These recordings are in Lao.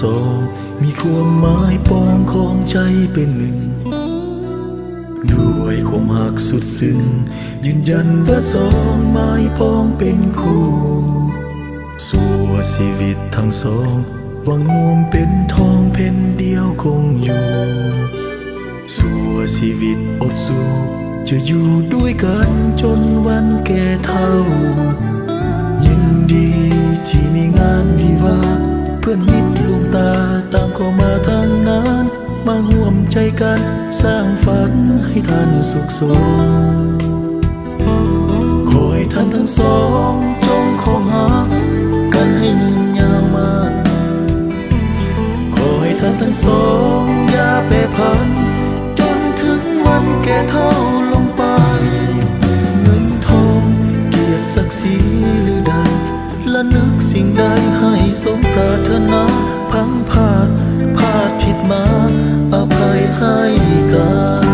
ສອງ ມີຄວາມໝາຍປອງຂອງໃຈເປັນໜຶ່ງ ດ້ວຍຄວາມຮັກສຸດຊຶ້ງ ຢືນຢັນວ່າສອງໝາຍປອງເປັນຄູ່ ຊົ່ວຊີວິດທັງສອງ ຫວັງຮ່ວມເປັນທອງແຜ່ນດຽວຄົງຢູ່ ຊົ່ວຊີວິດອົດສູ້ ຈະຢູ່ດ້ວຍກັນຈົນວັນແກ່ເຖົ້າ ຍິນດີທີ່ມີງານວິວາ ເພື່ອນມິດລວງຕາຕ່າງກໍມາທັງນັ້ນ ມາຮ່ວມໃຈກັນສ້າງຝັນໃຫ້ທ່ານສຸກສົມ ຂໍໃຫ້ທ່ານທັງສອງຈົ່ງຄົງຮັກກັນໃຫ້ຍືນຍາວມານ ຂໍໃຫ້ທ່ານທັງສອງຢ່າແປຜັນ ຈົນເຖິງວັນແກ່ເຖົ້າລົງໄປ ເງິນທອງ ກຽດສັກສີຫຼືໃດ ລະນຶກສິ່ງໃດໃຫ້ສົມປາດຖະໜາ ພັງພາດ ພາດຜິດມາ ອະໄພໃຫ້ກັນ.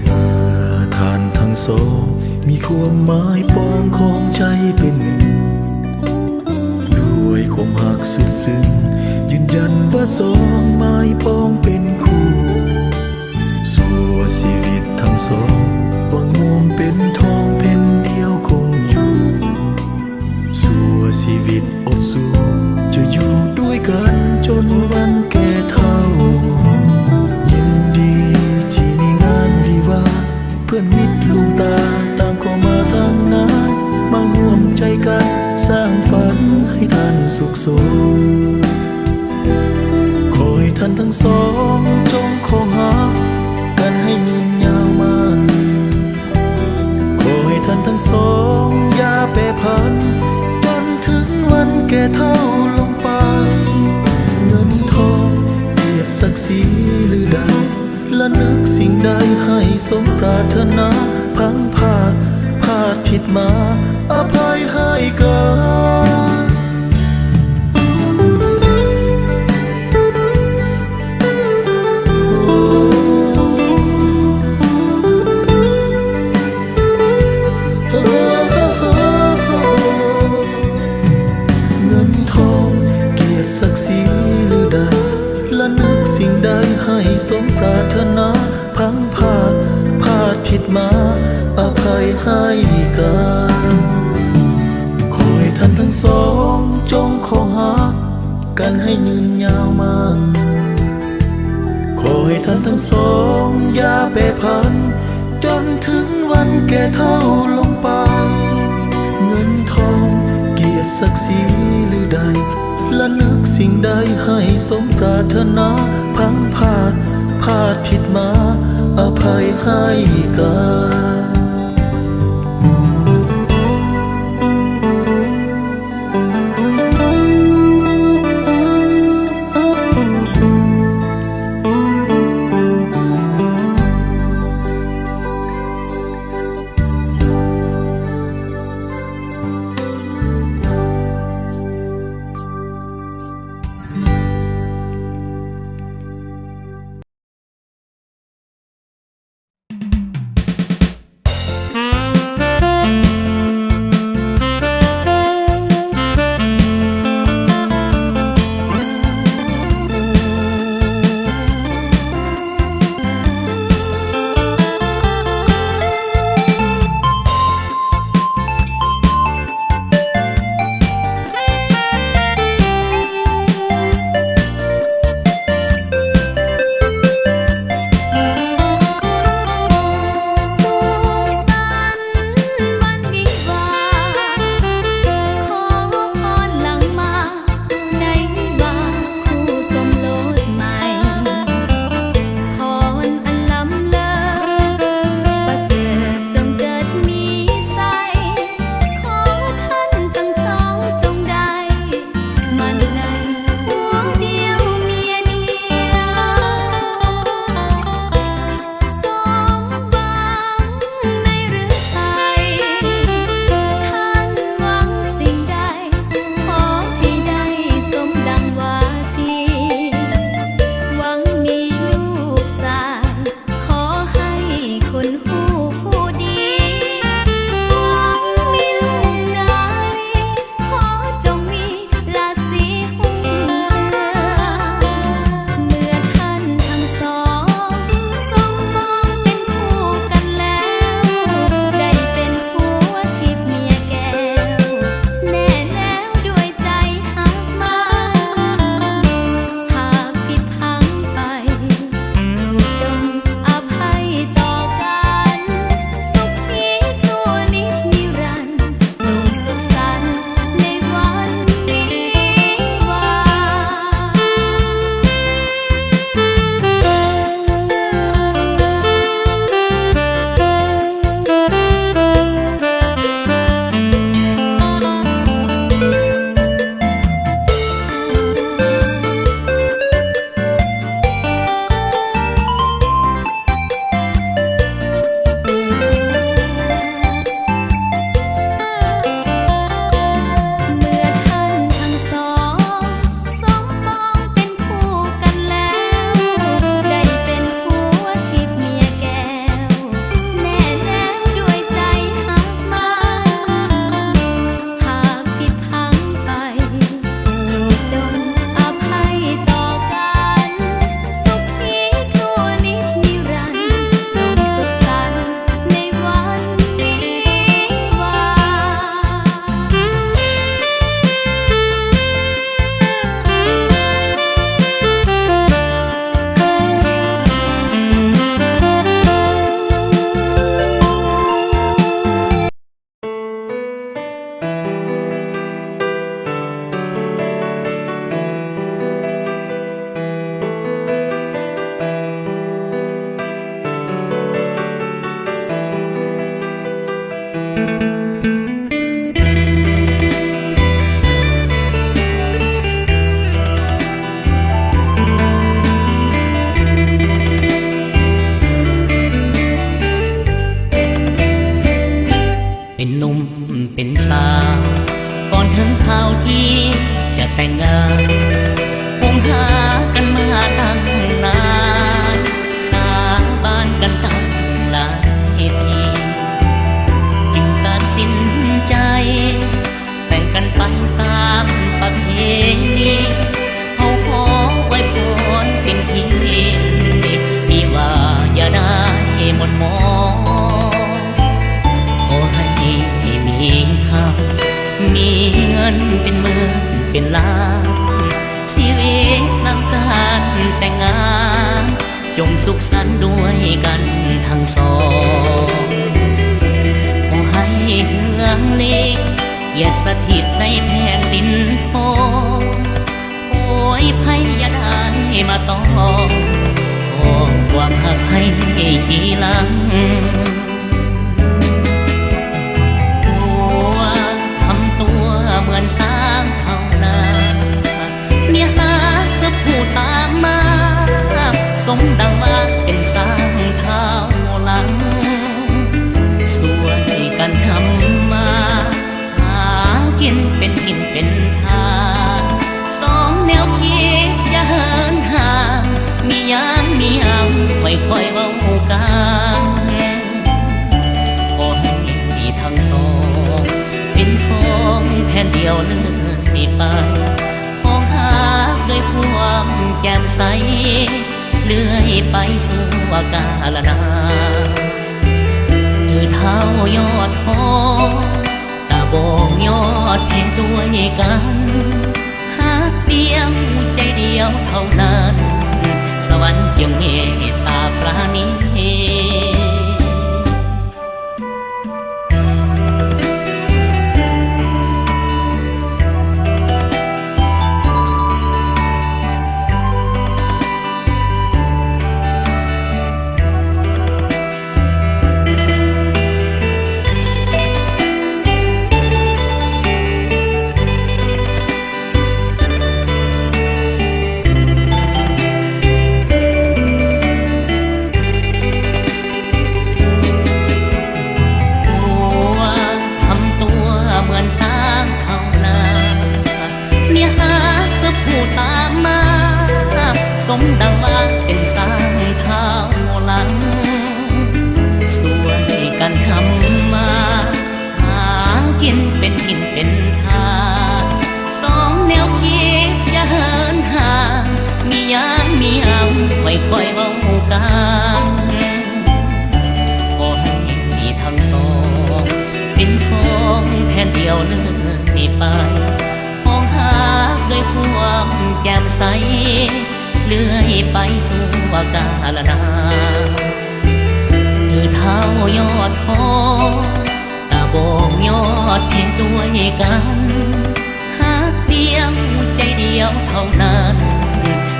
ເມື່ອທ່ານທັງສອງມີຄວາມໝາຍປອງຂອງໃຈເປັນໜຶ່ງ ດ້ວຍຄວາມຮັກສຸດຊຶ້ງ ຢືນຢັນວ່າສອງໝາຍປອງເປັນຄູ່ ຊົ່ວຊີວິດທັງສອງ ຫວັງຮ່ວມເປັນທອງແຜ່ນດຽວຄົງຢູ່ ຊົ່ວຊີວິດອົດສູ້ ຈະຢູ່ດ້ວຍກັນຈົນວັນແກ່ເຖົ້າ ຍິນດີທີ່ມີງານວິວາ ເພື່ອນມິດລວງຕາຕ່າງກໍມາທາງນັ້ນ ມາຮ່ວມໃຈກັນສ້າງຝັນໃຫ້ທ່ານສຸກສົມ ຂໍໃຫ້ທ່ານທັງສອງຈົ່ງຄົງຮັກກັນໃຫ້ຍືນຍາວມານ ຂໍໃຫ້ທ່ານທັງສອງຢ່າແປຜັນ ຈົນເຖິງວັນແກ່ເຖົ້າລົງໄປ ເງິນທອງ ກຽດສັກສີຫຼືໃດ ລະນຶກສິ່ງໃດໃຫ້ສົມປາດຖະໜາ ພັງພາດ ພາດຜິດມາ ອະໄພໃຫ້ກັນ ເງິນທອງ ກຽດສັກສີຫຼືໃດ ລະນຶກສິ່ງໃດໃຫ້ສົມປາດຖະໜາ ພັງພາດ ພາດຜິດມາ ອະໄພໃຫ້ກັນ ຂໍໃຫ້ທ່ານທັງສອງຈົ່ງຄົງຮັກກັນໃຫ້ຍືນຍາວມານ ຂໍໃຫ້ທ່ານທັງສອງຢ່າແປຜັນ ຈົນເຖິງວັນແກ່ເຖົ້າລົງໄປ ເງິນທອງ ກຽດສັກສີຫຼືໃດ ລະນຶກສິ່ງໃດໃຫ້ສົມປາດຖະໜາ ພັງພາດ ພາດຜິດມາ ອະໄພໃຫ້ກັນ ເ ເປັນສາວ ກ່ອນເຖິງຄາວທີ່ຈະແຕ່ງງານ ຄົງຫາກັນມາຕັ້ງນານ ສາບານກັນຕັ້ງຫຼາຍທີ ຈຶ່ງຕັດສິນໃຈ ແຕ່ງກັນໄປຕາມປະເພນີ ເຮົາຂໍອວຍພອນເປັນທີ່ ທີ່ວ່າຢ່າໄດ້ໝົດໝອງ ຂໍໃຫ້ມີຄຳ ມີເງິນເປັນໝື່ນເປັນລ້ານ ຊີວິດຫຼັງການແຕ່ງງານ ຈົ່ງສຸກສັນດ້ວຍກັນທັງສອງ ຂໍໃຫ້ເຮືອງລິກ ຢ່າສະຖິດໃນແຜ່ນດິນທອງ ໂອຍ ໄພຢ່າໄດ້ມາຕ້ອງ ຂອງຄວາມຮັກໃຫ້ຈີຫຼັງ ຕົວທຳຕົວເໝືອນຊ້າງເທົ່ານາ ເມຍຫາຄືຜູ້ຕາມມາ ສົມດັ່ງວ່າເປັນຊ້າງທ້າວຫຼັງ ຊ່ວຍກັນທຳມາຫາກິນເປັນຖິ່ນເປັນທານ ສອງແນວຄິດຢ່າເຫີນຫ່າງ ມີຫຍັງມີຫຍັງຄ່ອຍໆເວົ້າກັນ ຂໍໃຫ້ທັງສອງເປັນທອງແຜ່ນດຽວເລີຍໄປ ຄອງຫາກດ້ວຍຄວາມແຈ່ມໃສ ເລື່ອຍໄປສູ່ວາກາລະນານ ຖືເທົ້າຍອດທອງ ຕາບອງຍອດເພັດດ້ວຍກັນ ຫາກຕຽມໃຈດຽວເທົ່ານັ້ນ ສະຫວັນຈຶ່ງເມດຕາປານີ. ຕົວທຳຕົວເໝືອນຊ້າງເທົ່ານາ ເມຍຫາກຄືຜູ້ຕາມມາ ສົມດັ່ງວ່າເປັນຊ້າງທ້າວຫຼັງ ຊ່ວຍກັນທຳມາຫາກິນເປັນຖິ່ນເປັນທານ ສອງແນວຄິດຢ່າເຫີນຫ່າງ ມີຫຍັງມີຫຍັງຄ່ອຍໆເວົ້າກັນ ຂໍໃຫ້ທັງສອງເປັນທອງແຜ່ນດຽວເລີຍໄປ ຄອງຫາກດ້ວຍຄວາມແຈ່ມໃສ ເລື່ອຍໄປສູ່ວາກາລະນານ ຖືເທົ້າຍອດທອງ ຕາບອງຍອດເພັດດ້ວຍກັນ ຫາກຕຽມໃຈດຽວເທົ່ານັ້ນ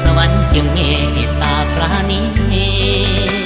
ສະຫວັນຈຶ່ງເມດຕາປານີ.